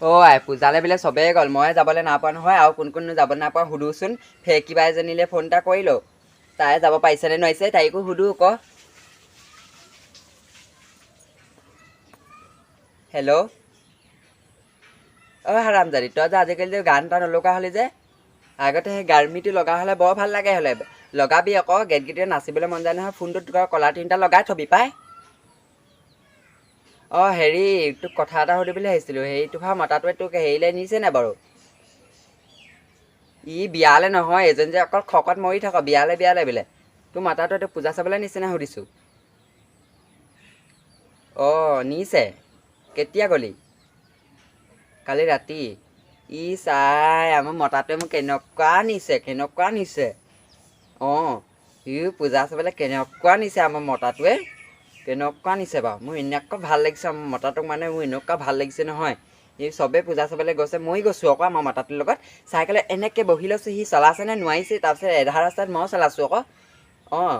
অ' আই পূজালৈ বোলে চবেই গ'ল, মই যাবলৈ নাইপোৱা নহয়। আৰু কোন কোননো যাব নাইপোৱা সুধোচোন। ফেৰ কিবা এজনীলৈ ফোন এটা কৰিলোঁ, তাই যাব পাৰিছেনে নোৱাৰিছে তাইকো সুধো ক। হেল্ল'। অ' হাৰামজাদি, তই যে আজিকালি যে গান এটা নলগোৱা হ'লি যে, আগতে সেই গাৰ্মিটো লগা হ'লে বৰ ভাল লাগে। হ'লে লগাবি আকৌ, গেটগেটীয়া নাচিবলৈ মন যায় নহয়। ফোনটোত কলাৰ তিনিটা লগাই থবি পাই। অঁ হেৰি, তোক কথা এটা সুধিবলৈ আহিছিলোঁ। হেৰি, তোৰ মতাটোৱে তোক হেৰিলৈ নিছে নাই বাৰু? ই বিয়ালৈ নহয়, এজন যে অকল খকত মৰি থাক বিয়ালৈ বিয়ালৈ বোলে। তোৰ মতাটোৱে তোক পূজা চাবলৈ নিছে নাই সুধিছোঁ। অঁ নিছে। কেতিয়া গ'লি? কালি ৰাতি। ই চাই, আমাৰ মতাটোৱে মোক কেনেকুৱা নিছে, কেনেকুৱা নিছে। অঁ ই পূজা চাবলৈ কেনেকুৱা নিছে আমাৰ মতাটোৱে, কেনেকুৱা নিছে বাৰু। মোৰ এনেকুৱা ভাল লাগিছে আমাৰ মতাটোক, মানে মোৰ এনেকুৱা ভাল লাগিছে নহয়। এই চবেই পূজা চাবলৈ গৈছে, ময়ো গৈছোঁ আকৌ আমাৰ মতাটোৰ লগত। চাইকেলত এনেকৈ বহি লৈছোঁ, সি চলাইছেনে নোৱাৰিছে, তাৰপিছত এধা ৰাস্তাত মই চলাইছোঁ আকৌ। অঁ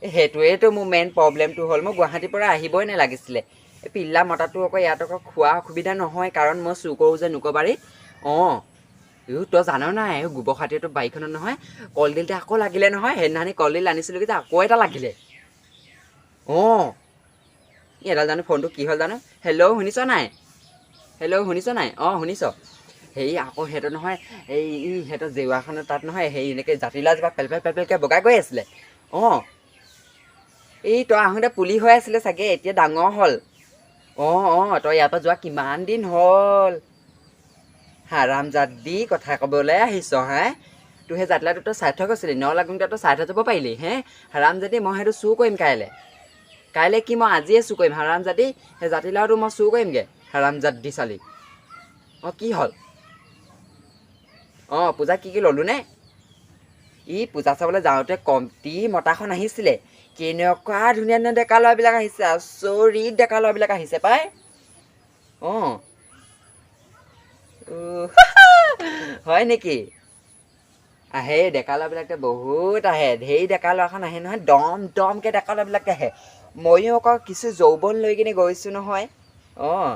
সেইটোৱেইতো মোৰ মেইন প্ৰব্লেমটো হ'ল, মই গুৱাহাটীৰ পৰা আহিবই নালাগিছিলে। এই পিল্লা মতাটো আকৌ ইয়াত আকৌ খোৱা অসুবিধা নহয়, কাৰণ মই চুৰ কৰোঁ যে নোকবাৰীত। অঁ এই তই জান নাই, এই গোবৰখাতীটো বাৰীখনত নহয় কলডিলটা আকৌ লাগিলে নহয়। সেইদিনাখনি কলডিল আনিছিলোঁ যে, আকৌ এটা লাগিলে। অঁ এডাল জানো ফোনটো কি হ'ল জানো। হেল্ল' শুনিছ নাই? হেল্ল' শুনিছ নাই? অঁ শুনিছ। হেৰি আকৌ সেইটো নহয়, এই সিহঁতৰ জেওৰাখনৰ তাত নহয় হেৰি এনেকৈ জাতিলাও এজোপা পেল পেল পেল পেলকৈ বগাই গৈ আছিলে। অঁ এই তই আহোঁতে পুলি হৈ আছিলে চাগে, এতিয়া ডাঙৰ হ'ল। অঁ অঁ তই ইয়াৰ পৰা যোৱা কিমান দিন হ'ল? হাৰামজাদি কথা ক'বলৈ আহিছ হে। তোৰ সেই জাতিলাওটো তই চাই থৈ গৈছিলি, ন লাগোঁতে তই চাই থৈ যাব পাৰিলি হে হাৰামজাদি। মই সেইটো চুৰ কৰিম কাইলৈ। কাইলৈ কি, মই আজিয়ে চুৰ কৰিম হাৰামজাদি। সেই জাতিলাওটো মই চুৰ কৰিমগৈ হাৰামজাদি চালি। অঁ কি হ'ল? অঁ পূজা কি কি ল'লো নে? ই পূজা চাবলৈ যাওঁতে কমটি মতাখন আহিছিলে, কেনেকুৱা ধুনীয়া ধুনীয়া ডেকা ল'ৰাবিলাক আহিছে, আচৰিত ডেকা ল'ৰাবিলাক আহিছে পাই। অঁ হয় নেকি? আহে ডেকা ল'ৰাবিলাকে বহুত আহে, ঢেৰ ডেকা ল'ৰাখন আহে নহয়, দম দমকৈ ডেকা ল'ৰাবিলাক আহে। ময়ো আকৌ কিছু যৌৱন লৈ কিনে গৈছোঁ নহয়। অঁ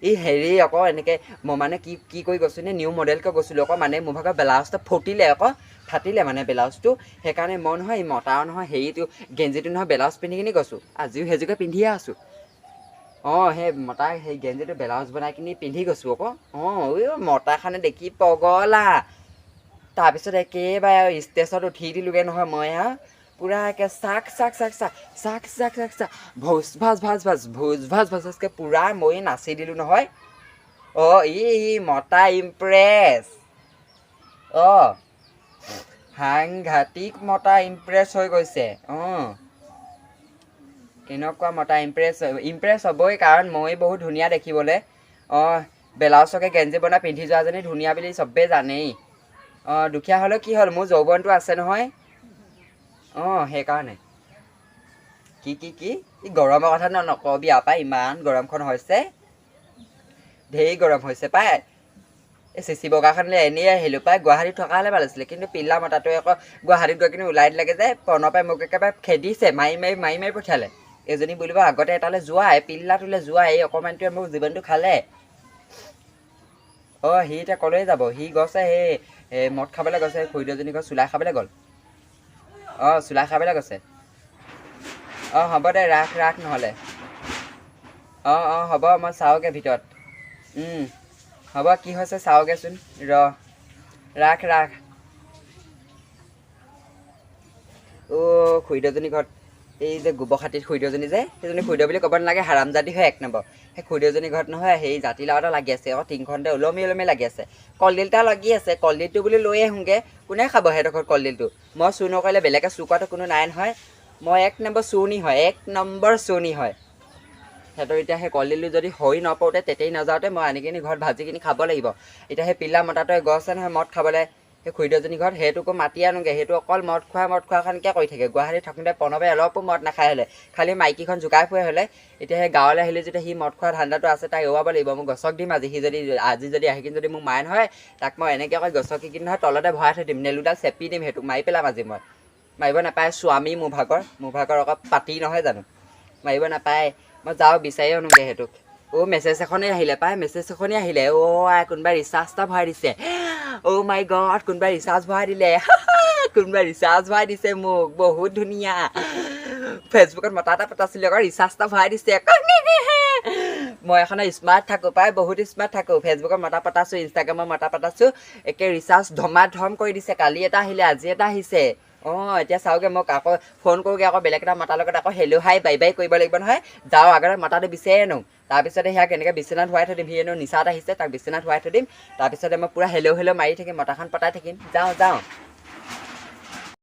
এই হেৰি আকৌ এনেকৈ মই মানে কি কি কৰি গৈছোঁ নে, নিউ মডেলকৈ গৈছিলোঁ আকৌ। মানে মোৰ ভাগৰ ব্লাউজটো ফুটিলে আকৌ, ফাটিলে মানে ব্লাউজটো। সেইকাৰণে মই নহয় এই মতাও নহয় হেৰিটো গেঞ্জিটো নহয় ব্লাউজ পিন্ধি কিনি গৈছোঁ, আজিও সেইযোৰকে পিন্ধিয়ে আছোঁ। অঁ সেই মতা সেই গেঞ্জিটো ব্লাউজ বনাই কিনি পিন্ধি গৈছোঁ আকৌ। অঁ এই মতাখনে দেখি পগলা। তাৰপিছত একেবাৰে আৰু ষ্টেজত উঠি দিলোঁগৈ নহয় মই, আৰু পূৰা একে চাক চাক চাক চাক চাক চাক চাক চাক ভোজ ভাজ ভাজ ভাজ ভোজ ভাজ ভাজ ভাজকৈ পূৰা মই নাচি দিলোঁ নহয়। অঁ ই মতা ইমপ্ৰেছ। অঁ সাংঘাতিক মতা ইমপ্ৰেছ হৈ গৈছে। অঁ কেনেকুৱা মতা ইমপ্ৰেছ, ইমপ্ৰেছ হ'বই, কাৰণ মই বহুত ধুনীয়া দেখিবলৈ। অঁ ব্লাউজকে গেঞ্জি বনাই পিন্ধি যোৱাজনী ধুনীয়া বুলি চবেই জানেই। অঁ দুখীয়া হ'লেও কি হ'ল, মোৰ যৌৱনটো আছে নহয়। অঁ সেইকাৰণে। কি কি কি এই গৰমৰ কথা ন নকবি আৰু পাই, ইমান গৰমখন হৈছে, ঢেৰ গৰম হৈছে পাই। এই চিচি বগাখনলৈ এনেই আহিলোঁ পাই, গুৱাহাটীত থকা হ'লে ভাল আছিলে। কিন্তু পিল্লা মতাটোৱে আকৌ গুৱাহাটীত গৈ কিনে ওলাই দিলেগৈ যে, প্ৰণৱে মোক একেবাৰে খেদিছে, মাৰি মাৰি মাৰি মাৰি পঠিয়ালে। এজনী বুলিব আগতে এটালৈ যোৱা, এই পিল্লাটোলৈ যোৱা, এই অকণমানটোৱে মোক জীৱনটো খালে। অঁ সি এতিয়া ক'লৈ যাব? সি গৈছে সেই মদ খাবলৈ গৈছে, খুৰীদেউজনী ঘৰত চুলাই খাবলৈ গ'ল। অঁ চুলাই খাবলৈ গৈছে। অঁ হ'ব দে, ৰাখ ৰাখ নহ'লে। অঁ অঁ হ'ব, মই চাওঁগৈ ভিতৰত। হ'ব, কি হৈছে চাওঁগৈচোন, ৰ ৰাখ ৰাখ। অ' খুৰীদেউজনী ঘৰত এই যে গোবৰখাতীত খুৰীদেউজনী যে, সেইজনী খুৰীদেউ বুলি ক'ব নালাগে, হাৰামজাদি হয় এক নম্বৰ। সেই খুৰীদেউজনী ঘৰত নহয় সেই জাতিলাও এটা লাগি আছে আকৌ, টিংখনতে ওলমি ওলমি লাগি আছে, কলডিল এটা লাগি আছে। কলডিলটো বুলি লৈ আহোঁগৈ, কোনে খাব সিহঁতৰ ঘৰত কলডিলটো? মই চুৰ নকৰিলে বেলেগে চুৰ কৰাটো কোনো নাই নহয়। মই এক নম্বৰ চুৰণি হয়, এক নম্বৰ চুৰণি হয়। সিহঁতৰ এতিয়া সেই কলডিলটো যদি সৰি নপৰোঁতে তেতেই নাযাওঁতে মই আনি কিনি ঘৰত ভাজি কিনি খাব লাগিব। এতিয়া সেই পিল্লা মতাটোৱে গৈছে নহয় মদ খাবলৈ সেই খুৰীদেউজনী ঘৰত, সেইটোকো মাতি আনোগৈ। সেইটো অকল মদ খোৱা মদ খোৱাখনকে কৰি থাকে। গুৱাহাটীত থাকোঁতে প্ৰণৱে অলপো মদ নাখায় হ'লে, খালি মাইকীখন জোকাই ফুৰে হ'লে। এতিয়া সেই গাঁৱলৈ আহিলে যেতিয়া সি মদ খোৱা ধান্দাটো আছে, তাক এৰুৱাব লাগিব। মই গছক দিম আজি, সি যদি আজি যদি আহি কিনি যদি মোক মাৰে নহয়, তাক মই এনেকৈ কৈ গছকি কিনি নহয় তলতে ভৰাই থৈ দিম, নেলুডাল চেপি দিম, সেইটোক মাৰি পেলাম আজি মই। মাৰিব নাপায়, স্বামী মোৰ ভাগৰ আকৌ পাতি নহয় জানো, মাৰিব নাপায়। মই যাওঁ বিচাৰি আনোগৈ সেইটোক। অ' মেছেজ এখনেই আহিলে পাই, মেছেজ এখনেই আহিলে। অ' আই, কোনোবাই ৰিচাৰ্জ এটা ভৰাই দিছে। অ' মাই গড, কোনোবাই ৰিচাৰ্জ ভৰাই দিলে, কোনোবাই ৰিচাৰ্জ ভৰাই দিছে মোক। বহুত ধুনীয়া। ফেচবুকত মতা এটা পতাছিলোঁ আকৌ, ৰিচাৰ্জ এটা ভৰাই দিছে। মই এখন স্মাৰ্ট থাকোঁ পাই, বহুত স্মাৰ্ট থাকোঁ। ফেচবুকত মতা পতাছোঁ, ইনষ্টাগ্ৰামত মতা পতাছোঁ, একে ৰিচাৰ্জ ধমা ধম কৰি দিছে। কালি এটা আহিলে, আজি এটা আহিছে। অঁ, এতিয়া চাওঁগৈ, মোক আকৌ ফোন কৰোঁগৈ। আকৌ বেলেগ এটা মতাৰ লগত আকৌ হেল্ল' হাই বাই বাই কৰিব লাগিব নহয়। যাওঁ, আগতে মতাটো বিচাৰি আনো, তাৰপিছতে সেয়াক এনেকৈ বিচনাত শুৱাই থৈ দিম। সি এনেও নিচাত আহিছে, তাক বিচনাত শুৱাই থৈ দিম। তাৰপিছতে মই পূৰা হেল্ল' হেল্ল' মাৰি থাকিম, মতাখন পতাই থাকিম। যাওঁ যাওঁ।